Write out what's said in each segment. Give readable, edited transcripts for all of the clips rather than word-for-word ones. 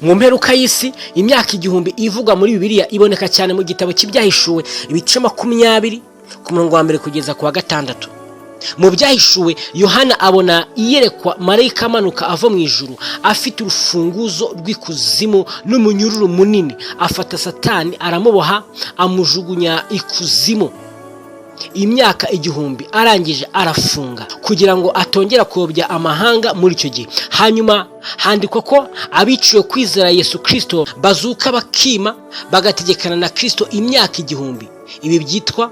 Mu mperuka y'isi, imyaka 1000 ivugwa muri Bibiliya iboneka cyane mu gitabo cy'Ibyahishuwe, ibice 20, ku murongo wa mbere kugeza ku wa gatandatu. Mu Byahishuwe, Yohana abona iyerekwa, marayika amanuka ava mu ijuru afite urufunguzo rw'ikuzimu n'umunyururu munini, afata Satani aramuboha, amujugunya ikuzimu imyaka 1000, arangije arafunga kugira ngo atongera kuyobya amahanga muri icyo gihe. Hanyuma handikwa ko abiciwe kwizera Yesu Kirisito bazuka, bakima, bagategekana na Kirisito imyaka 1000. Ibi byitwa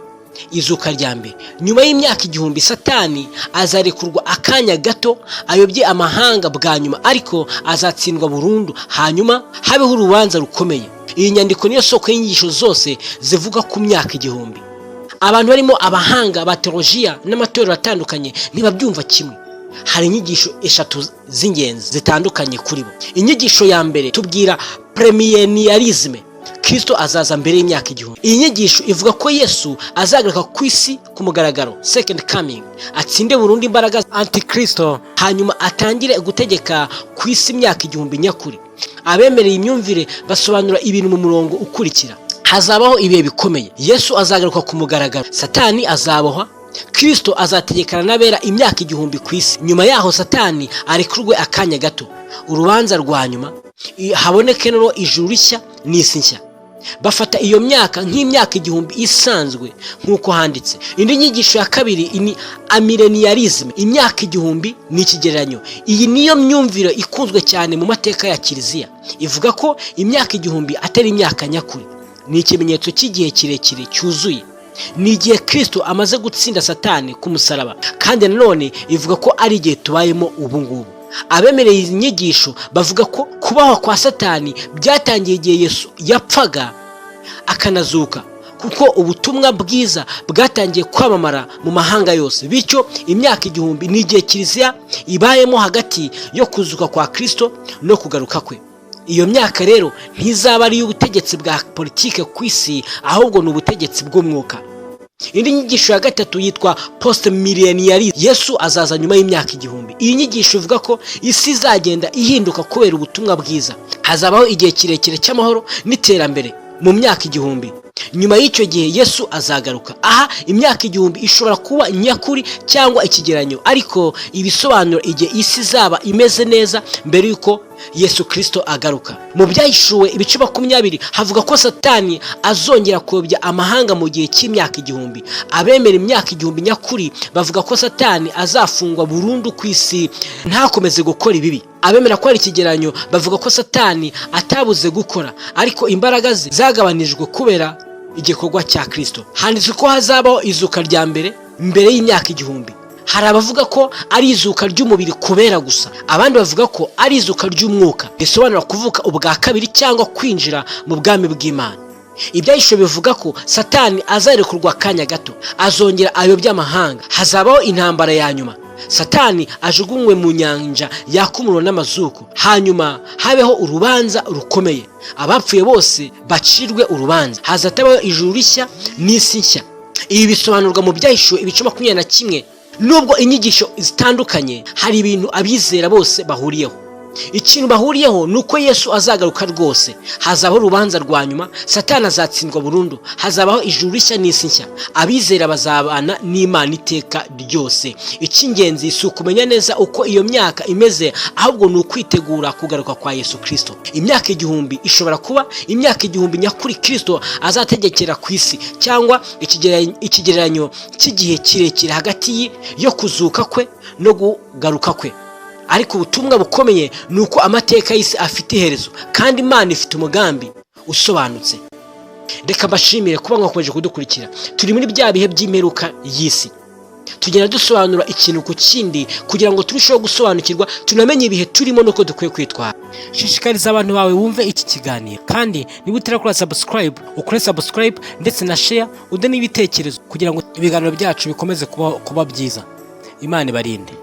izuka rya mbere. Nyuma y'imyaka 1000, Satani azarekurwa akanya gato ayobye amahanga bwa nyuma, ariko azatsindwa burundu, hanyuma habeho urubanza rukomeye. Iyi nyandiko niyo soko y'inyigisho zose zivuga ku myaka 1000. Abantu barimo abahanga ba teolojiya n'amatorero atandukanye ntibabyumva kimwe. Hari inyigisho eshatu z'ingenzi zitandukanye kuri bo. Inyigisho ya mbere tubwira premillennialisme, Kirisito azaza mbere y'imyaka 1000. Iyi nyigisho ivuga ko Yesu azagaruka ku isi ku mugaragaro, second coming, atsinde burundu imbaraga antikristo, hanyuma atangire gutegeka ku isi imyaka 1000 nyakuri. Abemereye imyumvire basobanura ibintu mu murongo ukurikira: hazabaho ibihe bikomeye, Yesu azagaruka ku mugaragaro, Satani azabohwa, Kirisito azategekana n'abera imyaka 1000 ku isi. Nyuma yaho Satani arekurwe akanya gato, urubanza rwa nyuma, haboneke noneho ijuru rishya n'isi nshya. Bafata iyo myaka nk'imyaka 1000 isanzwe nk'uko handitse. Indi nyigisho ya kabiri ni amillennialisme, imyaka 1000 ni ikigereranyo. Iyi niyo myumvire ikunzwe cyane mu mateka ya kiliziya. Ivuga ko imyaka 1000 atari imyaka nyakuri, ni ikimenyetso cy'igihe kirekire cyuzuye, ni igihe Kirisito amaze gutsinda Satani ku musaraba. Kandi nanone ivuga ko ari igihe tubayemo ubu ngubu. Abemereye izi nyigisho bavuga ko kubaho kwa Satani byatangiye igihe Yesu yapfaga akanazuka, kuko ubutumwa bwiza bwatangiye kwamamara mu mahanga yose. Bityo imyaka 1000 ni igihe kiliziya ibayemo hagati yo kuzuka kwa Kirisito no kugaruka kwe. Iyo myaka rero ntizaba ari iy'ubutegetsi bwa politike ku isi, ahubwo ni ubutegetsi bw'umwuka. Indi nyigisho ya gatatu yitwa post millennialism, Yesu azaza nyuma y'imyaka 1000. Iyi nyigisho ivuga ko isi izagenda ihinduka kubera ubutumwa bwiza. Hazabaho igihe kirekire cy'amahoro n'iterambere mu myaka 1000. Nyuma y'icyo gihe Yesu azagaruka. Aha imyaka 1000 ishobora kuba nyakuri cyangwa ikigereranyo, ariko ibisobanuro igihe isi izaba imeze neza mbere y'uko Yesu Kirisito agaruka. Mu Byahishuwe ibice 20 havuga ko Satani azongera kuyobya amahanga mu gihe cy'imyaka 1000. Abemera imyaka 1000 nyakuri bavuga ko Satani azafungwa burundu ku isi, ntakomeze gukora ibibi. Abemera ko ari ikigereranyo bavuga ko Satani atabuze gukora, ariko imbaraga ze zagabanijwe kubera igikorwa cya Kirisito. Handitswe ko hazabaho izuka rya mbere mbere y'imyaka 1000. Hari abavuga ko ari izuka ry'umubiri kubera gusa, abandi bavuga ko ari izuka ry'umwuka, risobanura kuvuka ubwa kabiri cyangwa kwinjira mu bwami bw'Imana. Ibyahishuwe bivuga ko Satani azarekurwa akanya gato, azongera ayobye amahanga, hazabaho intambara ya nyuma, Satani ajugunywe mu nyanja yaka umuriro n'amazuku, hanyuma habeho urubanza rukomeye, abapfuye bose bacirwe urubanza, hazatabaho ijuru rishya n'isi nshya. Ibi bisobanurwa mu Byahishuwe ibice 21. Nubwo inyigisho zitandukanye, hari ibintu abizera bose bahuriyeho. Ikintu bahuriyeho ni uko Yesu azagaruka rwose, hazabaho urubanza rwa nyuma, Satani azatsindwa burundu, hazabaho ijuru rishya n'isi nshya, abizera bazabana n'Imana iteka ryose. Icy'ingenzi si ukumenya neza uko iyo myaka imeze, ahubwo ni ukwitegura kugaruka kwa Yesu Kirisito. Imyaka 1000 ishobora kuba imyaka 1000 nyakuri Kirisito azategekera ku isi, cyangwa ikigereranyo cy'igihe kirekire hagati yo kuzuka kwe no kugaruka kwe. Ariko ubutumwa bukomeye ni uko amateka y'isi afite iherezo kandi Imana ifite umugambi usobanutse. Reka mbashimire kuba mwakomeje kudukurikira. Turi muri bya bihe by'imperuka y'isi, tugenda dusobanura ikintu ku kindi kugira ngo turusheho gusobanukirwa, tunamenye ibihe turimo n'uko dukwiye kwitwara. Shishikariza abantu bawe wumve iki kiganiro, kandi niba utarakora subscribe, ukore subscribe ndetse na share, ude n'ibitekerezo kugira ngo ibiganiro byacu bikomeze kuba byiza. Imana ibarinde.